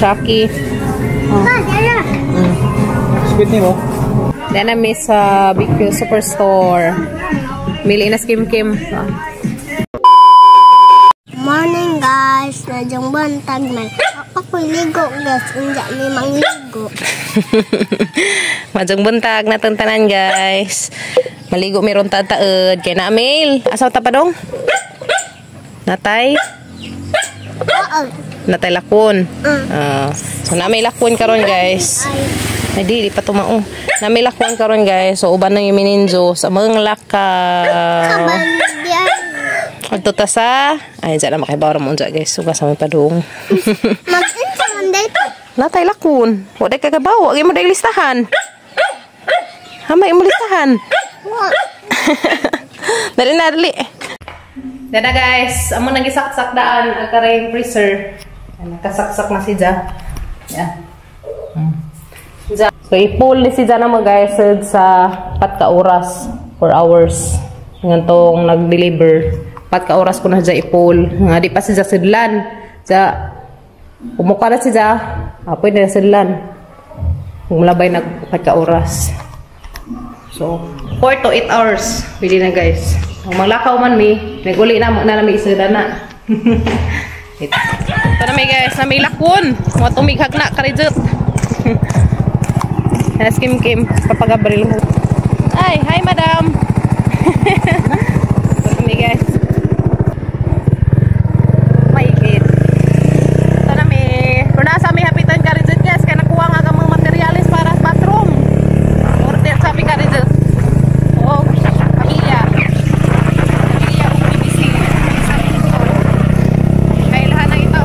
Chucky. Squid ni mo. Diyan na mi sa BQ Superstore. Mili na si Kim Kim. Morning, guys, nadyong bantag man. Ako ligo, guys, unja ni mangligo. Madyong buntag na tanan, guys. Maligo meron taod kay na mail. Asa ta pa dong? Natay? Oo. Natay lakon. Ah, so na may lakon karon, guys. Ay, Ay, di pa tumao. Na may lakon karon, guys. So uban nang imininjo sa mga lakaw. Kaban diyan. Adto ta sa ay dyan na makibaw ra mo unja, guys. Suga sa may padung. Mag-unsa man dito? Natay lakon. Wa day kagabaw. Wa mo day listahan. Hamay mo listahan. Wa. Dali na, dali. Dada, guys, amo nang gisaksak daan ang kareng freezer. Ay, nakasaksak na si Ja. Yeah. Ja. So i-pull ni si Ja na mo, guys, sa pat ka oras, 4 hours. Ngantong nag-deliver. Pat ka oras ko na siya i-pull. Nga di pa si Ja sidlan. Ja, kumuka na si Ja. Ah, pwede na sidlan. Kung malabay nag pat ka oras. So, 4 to 8 hours. Pwede na, guys. Kung maglakaw man mi, naguli na na nami isa na. Ito na mi, guys, na may lakon. Mga tumighag na karijot. Nas Kim Kim, papagabril mo. Ay, hi, madam. Ito mi, guys. Maigit. Ito na mi. Pero nasa mi hapitan karijot, guys, kaya nakuha nga ka mga materialis para sa bathroom. Order sabi karijot. Oh, kabilya. Kabilya o PVC. Kailangan ng ito.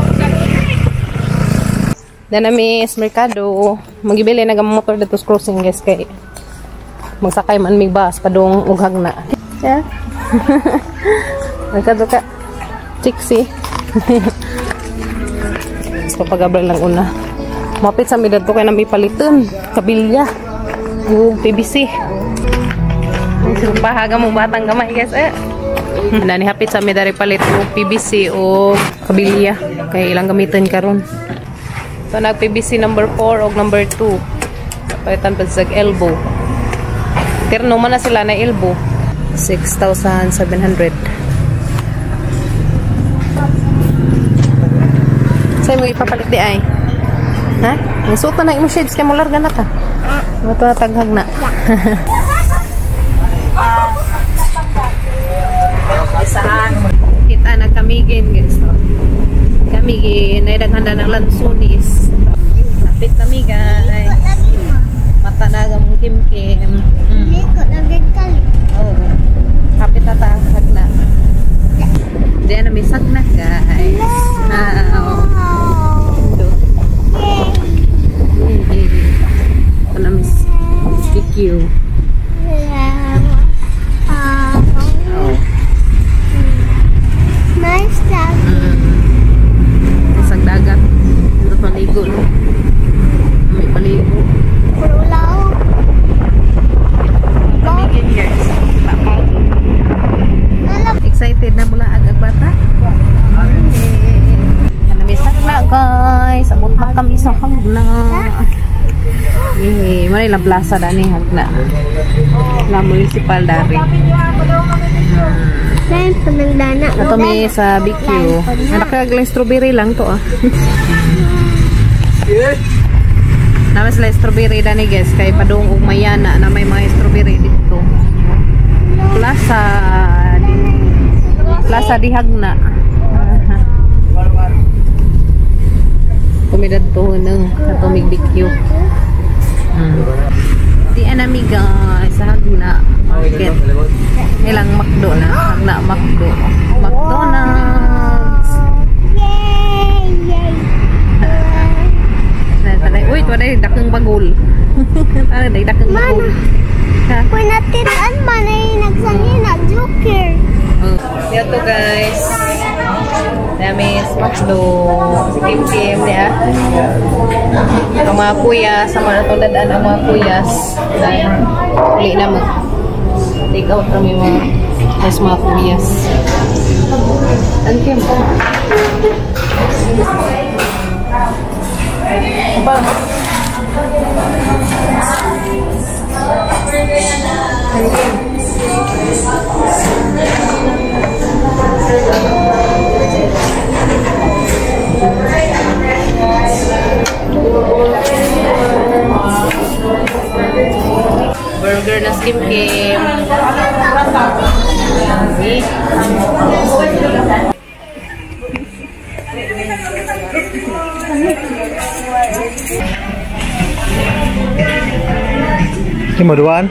Dan nami sa merkado. Magibili na ang motor dito sa crossing, guys, kay magsakay man mig bus padung ughag na. Yeah. Merkado ka. Chiksi. So pagabral lang una. Mapit sa mi dadto kay nami paliton kabilya. O PVC. Bahaga mo batang gamay, guys eh. Nani hapit sa mi dari palit og PVC o kabilya kay ilang gamiton karon. So nag PVC number 4 og number 2. Palitan pa sa elbow. Terno man na sila na elbow. 6,700. Sa'yo mo ipapalit di ay? Ha? Nasuot na imo shades kay mo larga na ka. Mo to taghag na. Isahan. Kita na kamigin, guys. Kamigin ay daghanda ng lansunis. Kapit kami, guys. Mata na ang Kim Kim. Liko lagi kali. Oo. Kapit na ta na. Diyan na may sagna, guys. Ah, oo. Ito na miss BQ. Oo. Nice job. Isang dagat. Ito paligo, no? May paligo. Pulaw. Kamigin, guys. Excited na mula ag bata. Ano may sagna, guys. Abot na kami sa hagna. Eh, muna lang plaza dani hagna. La municipal dari. Ito may sa BQ. Anak ka strawberry lang to ah. Naman sila strawberry dani, guys, kay padung og mayana na may mga strawberry dito. Plaza di Plaza di Hagna. Kumidad to nang ato mig BQ. Di anami, guys, sa Hagna Market. Ilang McDo na, Hagna McDo. McDonald's. Yay! Yay! Uy, ito na dakang bagol. Tara, day dakang bagol. Ha? Pinatitan man ay nagsanina Joker. Oh. Dito, guys. Dami McDo. Si Kim Kim, niya. Ang mga kuya, sa mga itong dadaan ang mga kuyas. Dahil, uli na mo. Take out kami mga mas mga kuyas. Ang Kim. Imo duan.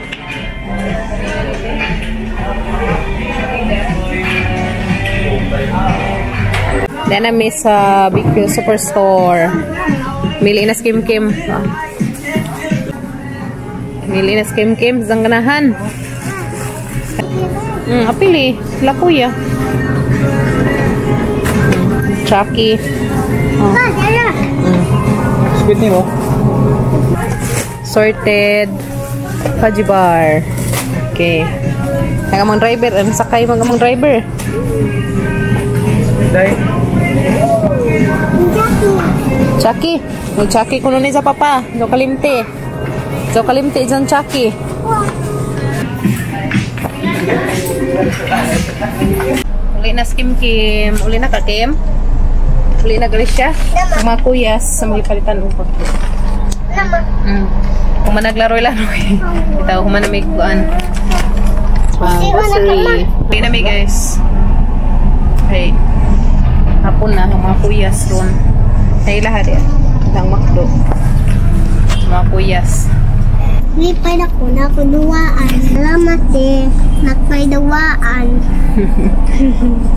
Then mi sa BQ Superstore. Mili na Kim Kim. Mili na Kim Kim sang ganahan. Apili, sila kuya. Chucky. Oh. Sweet nimo. Sorted fudgy bar. Okay. Ang among driver, ang sakay mga among driver. Dai. Chucky. May Chucky kuno ni sa papa. Do kalimte. Do kalimte dyan Chucky. Uli na si Kim Kim. Uli na ka Kim. Uli na Gracia. Mga kuyas sa mga palitan upot. Kung managlaroy-laroy. Itaw, kung manamig kuan. Grocery. Uli na mi guys. Okay. Hapon na ang mga kuyas ron. Ay lahat yan. Ang McDo. Mga kuyas. Lipay na ko na kuduwaan. Salamat eh. Nagpaydawaan.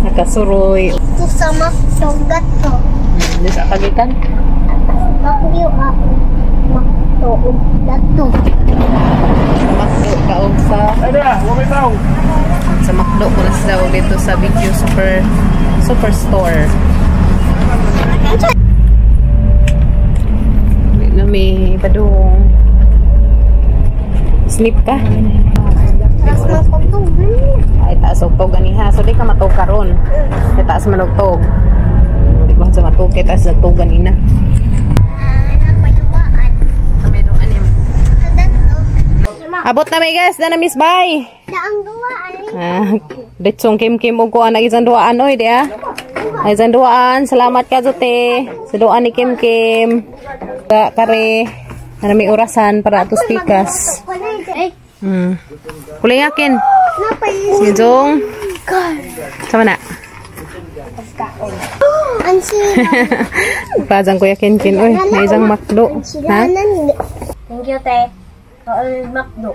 Nakasuroy. Ito sa McDo gato. Di sa kagitan. Bakyo ako. McDo gato. Sa McDo kaog sa Ay na, wa may tao. Sa McDo ko na sila dito sa BQ Superstore. Uli na may padung. Sleep ka? Ay, taas og tog ganiha. So, di ka matog karon. Kay taas man og tog. Di ko sa matog kay taas og tog ganina. Abot na may guys, na miss bye. Ah, ditsong Kim Kim og kuan ang isang duaan oy di ah. Ay isang duaan, salamat ka jote. Sa duaan ni Kim Kim. Kare na may orasan para atos pikas. Kulay akin. Si Jong. Sama na. Pajang Kuya Kin Kin. Oy, may isang McDo. Ha? Thank you, te. McDo.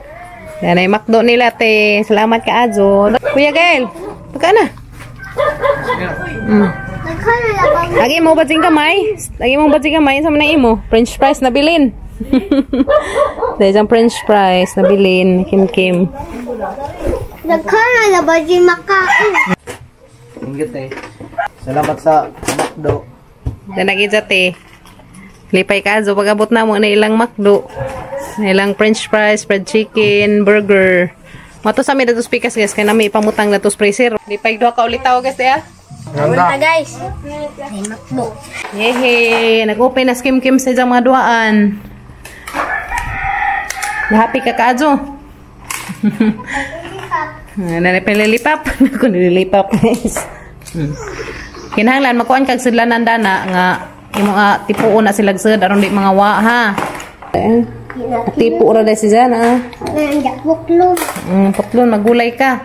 Yan ay McDo nila, te. Salamat ka, Azo. Kuya Gael, pagka na? Lagi mo ba kamay? Lagi mo ba kamay? Sama na imo? French fries na bilin. Dahil isang French fries na bilin. Kim Kim. Nagkana na ba di makain? Thank you, te. Salamat sa McDo. Danagidya, te. Lipay ka, Azo. Pag-abot na mo na ilang McDo. Na ilang French fries, fried chicken, burger. Mato sa amin datos pikas, guys. Kaya namin ipamutang datos freezer. Lipay duha ka ulit tao, guys, eh. Ganda. Guys. Ay, McDo. Yehe! Nag-open na Kim Kim sa isang mga duaan. Happy ka ka, Azo. Nalipap. Ako nililipap, guys. Kinahanglan, makuan kag sidlanan dana nga imo tipuon na sila sud aron di mga wa ha. Tipo ra dai si Jana. Putlon. Putlon magulay ka.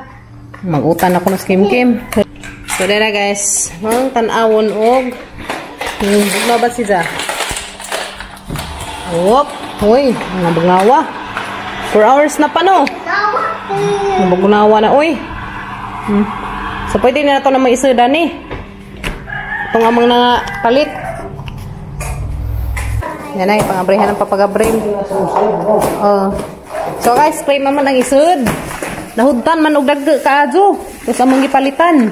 Magutan ako ng Kim Kim. So dara guys, mang tan-awon og bugnaw ba si Ja? Wop, hoy, nabugnawa. 4 hours na pa no. Nabugnawa na oy. So pwede na nato na may isudan ni. Itong amang na palit. Yan ay, pangabrihan ng papagabril. Oh. So guys, play man ang isud. Nahudtan man og dagko kaadyo. Tapos among gipalitan.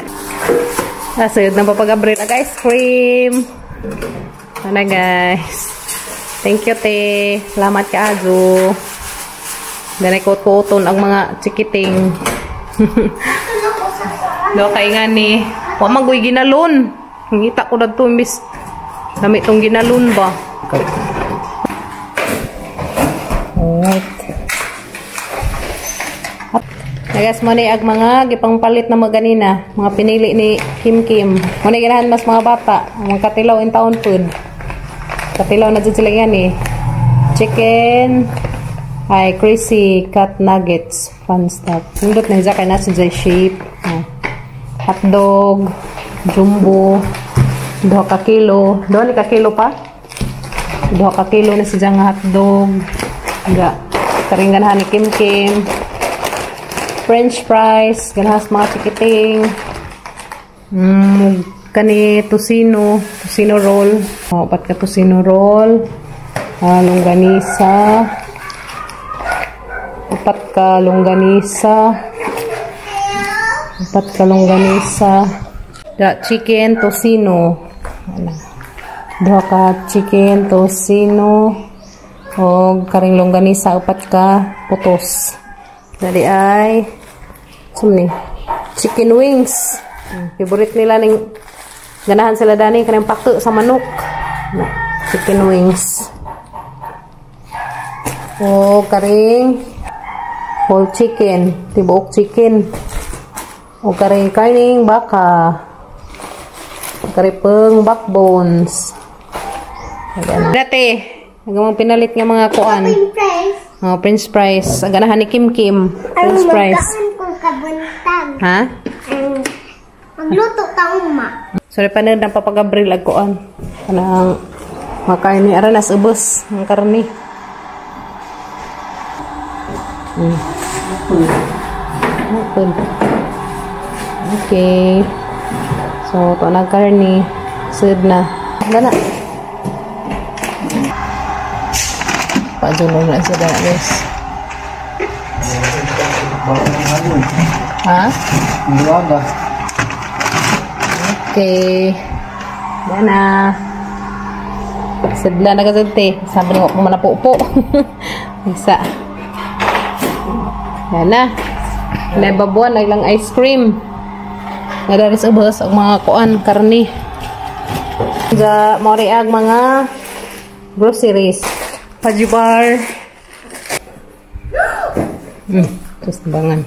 Nasud ng papagabril ang ice cream. Ano guys. Thank you te. Salamat kaadyo. Danay kuot-kuoton ang mga chikiting. Do kay nga ni. Wa man goy ginalon. Ngita ko dadto imbis dami tong ginalon ba. Alright. Nagas mo ni ag mga gipangpalit na mga ganina, mga pinili ni Kim Kim. Mo ni ganahan mas mga bata, ang mga katilaw in town food. Katilaw na jud sila yan eh. Chicken ay crazy cat nuggets, fun stuff. Nindot na siya kay nasa sa shape. Oh. Hotdog, jumbo, 2 ka kilo. 2 ni ka kilo pa? 2 ka kilo na siya nga hotdog. Ga. Karing ganahan ni Kim Kim. French fries, ganahas mga chikiting. Kani tocino, tocino roll. O, 4 ka tocino roll. Longganisa. 4 ka longganisa. 4 ka longganisa. Da, chicken tocino. Ano? 2 ka chicken tocino. O karing longganisa, 4 ka putos. Dali ay sumni chicken wings. Favorite nila ning ganahan sila dani kanang pako sa manok. Chicken wings. O karing whole chicken, tibuok chicken. O karing karning baka. Karipeng backbones. Ayan. Dati, nagamang pinalit nga mga kuan. Oh, French fries. Ang ganahan ni Kim Kim. French fries. Ha? Magluto ta uma. Sorry pa na ng papagabril ag kuan. Kanang mga karne ara nas ubos ang karne. Open. Okay. So to na karne. Sud na. Gana. Padulong na sila, guys. Ha? Okay. Yan na. Sidla na kasi, te. Sabi ko kung manapupo. Isa. Yan na. Naibabuan na ilang ice cream. Nga dari sa ubos ang mga kuan, karni. Sa moriag mga groceries. Pajibar. Terus bangan.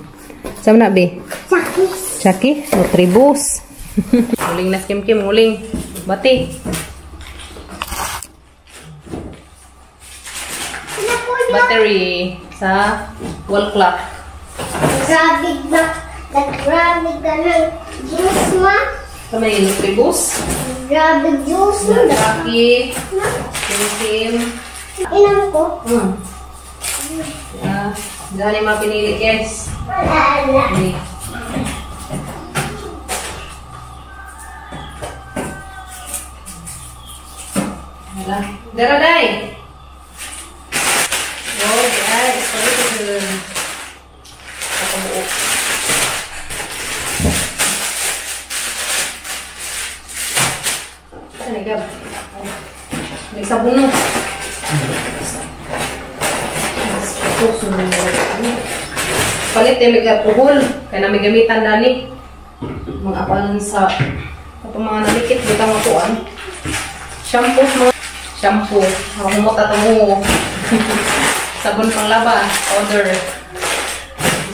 Sama nak be? Chucky. Chucky? Nutribus. Nguling na Kim Kim, nguling. Bati. Battery sa wall clock. Grabe na. Grabe ka ng juice ma. Sa may Nutribus. Grabe juice ma. Chucky. Kim Kim. Inom ko. Diyan yung mga pinili, guys. Wala. Wala. Dara, day! Oh, guys. Sorry ko dun. Nakabuo. Saan na, Gab? May sabon, no? Palit eh, may alcohol. Kaya na may gamitan dani. Mga apalan sa itong mga nalikit, butang matuan. Shampoo, mga shampoo. Humot at mo. Sabon pang laba. Powder.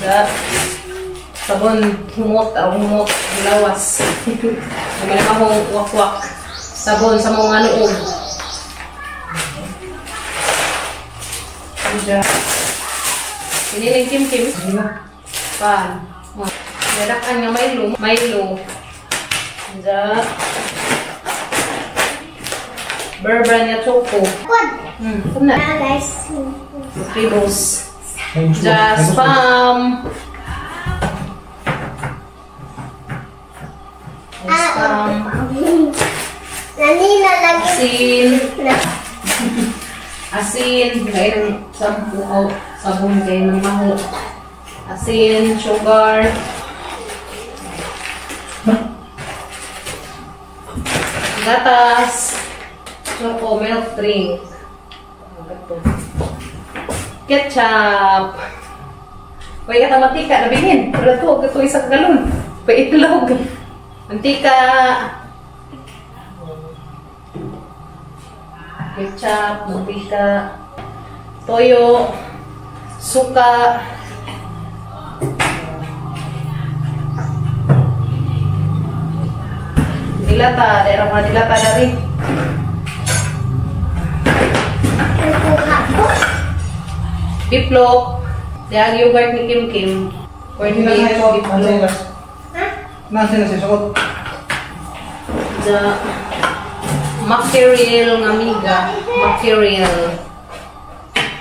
That. Sabon, humot, humot, lawas. May akong wakwak. Sabon sa mga noog. Piniling Kim Kim. Pan. Dadakan nga Milo. Milo. Diyan. Bear Brand nga choco. Ito na. Guys. Nutribus. Just spam. Spam. Nanina lagi. Asin. Asin. Kaya ng sabon. Sabon kayo ng maho. Asin, sugar. Gatas. Choco milk drink. Ketchup. Pwede ka mantika, nabingin. Pero ito, ito isang galon. Pwede itlog. Mantika. Ketchup, mantika. Toyo. Suka. Dilata, daerah mga dilata dari. Biplok. Dahil yogurt ni Kim Kim. Corn beef, biplok. Nasa na siya suot. The mackerel ng amiga. Mackerel.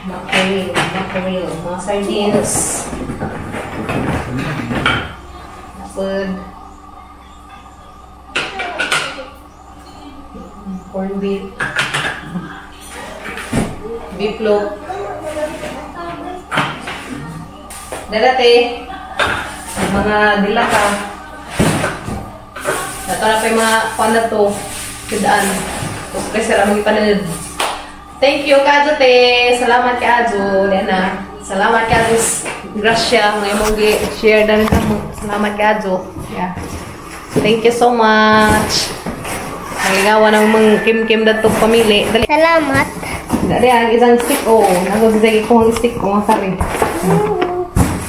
Mackerel. Mackerel, mga sardines. Napod. Corn beef. Beef loaf. Dala te. Mga dilaka. Ito na pa yung mga kuwan na to. Sidaan. Tapos kasi ramang ipananood. Thank you, Kajo te. Salamat, Kajo. Lena. Salamat, Kajo. Gracia. Ngayon mong share na rin mo. Salamat, Kajo. Yeah. Thank you so much. Nalingawan ng mga kim-kim datong pamili. Dali. Salamat. Dali, ang isang stick. Oh, nagagzagi ko ang stick ko. Mga kari.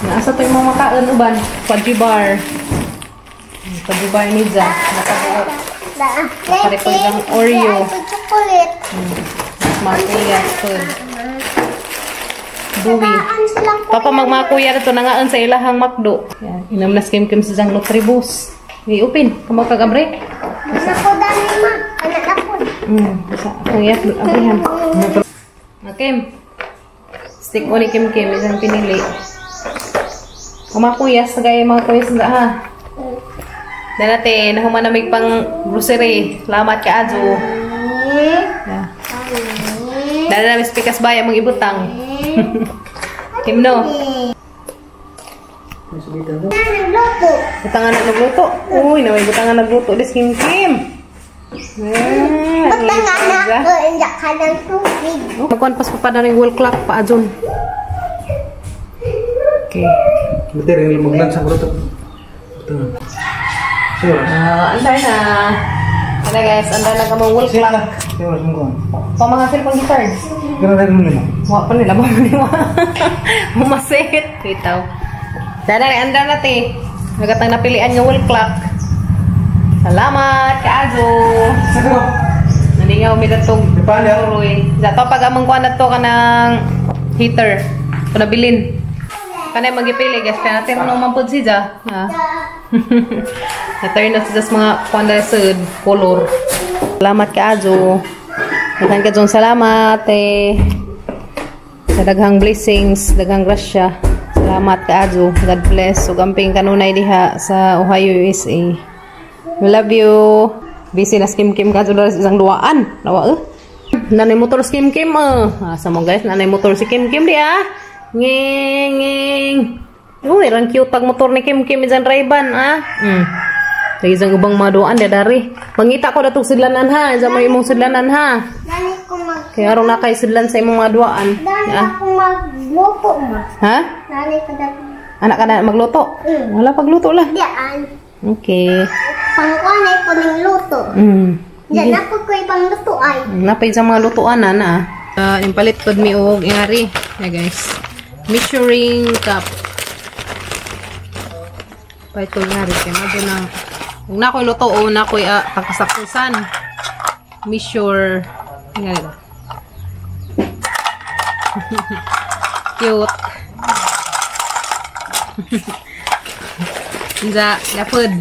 Naasa to yung mga makaon, uban. Fudgy bar. Fudgy bar ni Ja. Nakabuot. Nakaripod ng Oreo. Chocolate. Makuya. Food. Duwi. Papa magmakuya na to nangaan sa ilahang McDo. Yan. Inam na skim-kim sa jang Nutribus. I-open. Kamag-kagabre. Ako dami ma. Anak ako. Sa akong iyat. Abrihan. Kim. Stick o ni Kim Kim. Isang pinili. Kumakuyas. Gaya mga kuyas na ha. Danate, nahumanamig pang grocery. Salamat ka, Ajo. Yeah. Dala namin spikas baya mong ibutang. Kim no? Nagluto. Butangan na nagluto. Uy, naway butangan nagluto. Des Kim Kim. Butangan na ko. Injak ka ng tubig. Magkuhan pas pa na rin wall clock pa, Ajon. Okay. Buti rin maglan sa gruto. Butangan. Sure. Andar na. Ano guys, andar na ka mong wall clock. Sure, sungguhan. Pamahasil pang guitar. Ganun rin mo nila. Wa pa nila, ba nila. Umasit. Bitaw. Dara, andar na te. Nagatang napilian nga wall clock. Salamat, kaazo. Nalingaw mi datong. Turoy. Zato pag amang kuan na to ka ng heater. Kung nabilin. Kanay magipili guys, kaya natin ano man pud siya. Ha? Na-turn na siya sa mga kuan na sa color. Salamat kaazo. Daghan ka dyan, salamat eh. Sa daghang blessings, daghang grasya. Salamat kaazo. God bless. Ug amping kanunay diha sa Ohio, USA. We love you. Busy na skim kim ka sa isang duaan. Lawa eh. Nanay motor skim kim eh. Asa mo guys, nanay motor si Kim Kim diha. Nging nging. Uy, rang cute tag motor ni Kim Kim isang Ray-Ban ah. Lagi isang ubang mga duaan dia dari. Mangita ko datong sidlanan ha. Isang may imong sidlanan ha. Dani ko mag Kaya aron na kay sidlan sa imong mga duaan. Dani ako magluto ma. Ha? Dani ko dapat. Anak ka na magluto? Wala pagluto lah. Diyan. Okay. Pangkuan ay ko ning luto. Diyan ako ko ipangluto ay. Napay sa mga lutuan na na. Impalit pod mi og ingari. Yeah, guys. Measuring cup. Paitol nga rin. Kaya mado na. Kung na ako'y luto o na ako'y pagkasaktusan. Measure. Ingari ba? Cute. Inja, lapod.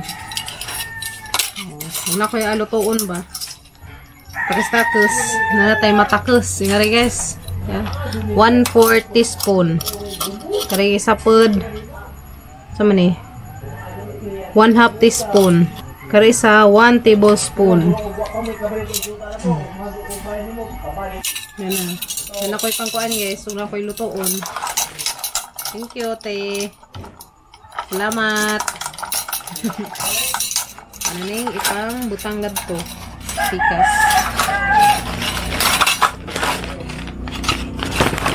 Kung na ako'y lutoon ba? Takos-takos. Naratay matakos. Ingari guys. Yeah. 1/4 teaspoon. Kari isa pod. Sa man eh? 1/2 teaspoon. Kari isa 1 tablespoon. Yan na. Yan ako'y pangkuan guys. Kung ako'y lutoon. Thank you, te. Salamat. Ano na yung ipang butang gadto? Pikas.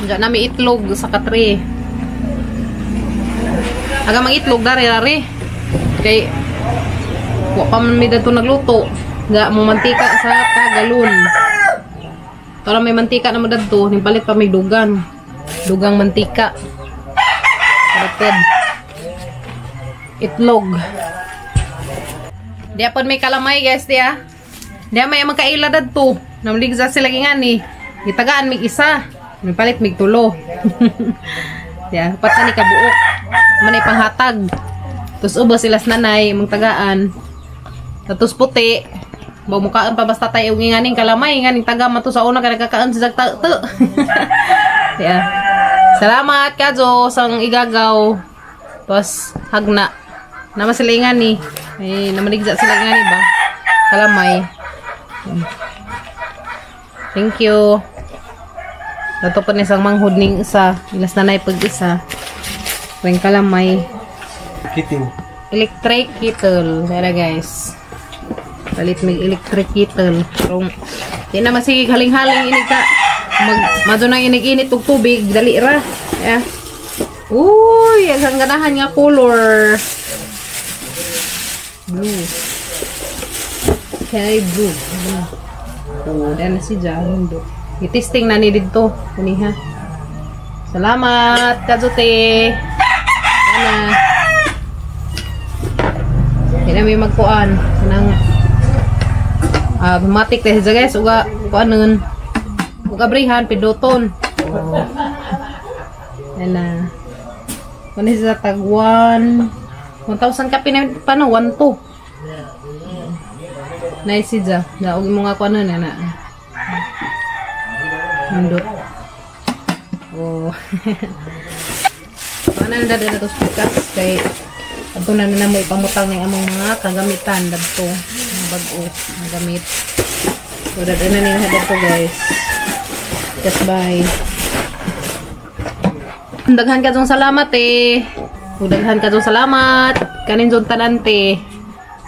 Diyan na may itlog sa katre. Aga mang itlog dari dari. Kay wa pa man mi dadto nagluto. Ga mo mantika sa pagalon. Tara may mantika na mo dadto, nipalit pa may dugan. Dugang mantika. Sarapod. Itlog. Diya pod may kalamay guys diya. Diya may magkaila dadto. Namligsa sila gingani. Gitagaan mig isa. May palit mig tulo. Diya, upat na ni kabuok. Manay panghatag. Tapos ubos sila sa nanay, mong tagaan. Tapos puti. Bumukaan pa basta tayo nganing kalamay, nganing taga mato sa una kay nagkakaan sa tagto. Diya. Salamat kajo sang igagaw. Tapos hagna. Nama sila nga ni. Ay, namaligsa sila nga ni ba? Kalamay. Thank you. Dato pa ni sang manghod ning isa. Ilas nanay pag isa. Ring kalamay. Kiting. Electric kettle. Tara, guys. Palit mig electric kettle. Rong di na masige haling-haling inig ka. Mag mado nang inig-init og tubig, dali ra. Yeah. Uy, ang ganahan nga color. Blue. Okay, blue. Oh, dan si Jan. I-testing na ni dito. Kaniha. Salamat, Kazote. Ana. Di na may magkuan. Kanang automatic dahil siya, guys. Uga, kuan nun. Uga brihan, piduton. Oh. Yan na. Kuan siya tag 1 1,000 ka pina paano 1 2. Nice siya. Daog mo nga kuan nun na. Nindot. Oh. Ano na dada na to sa kay adto na na mo ipamutang ng among mga kagamitan dadto, mga bag-o nga gamit. So dada na ninyo dadto, guys. Just bye. Daghan ka salamat eh. Ug daghan ka salamat kanin jud tanan te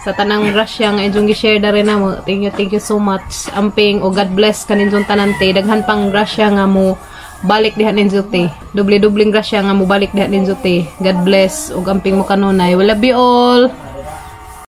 sa tanang grasya nga inyong gi-share diri namo. Thank you so much. Amping o God bless kaninyong tanan te. Daghan pang grasya nga mo balik diha ninyo te. Doble-dobling grasya nga mo balik diha ninyo te. God bless ug amping mo kanunay. We love you all.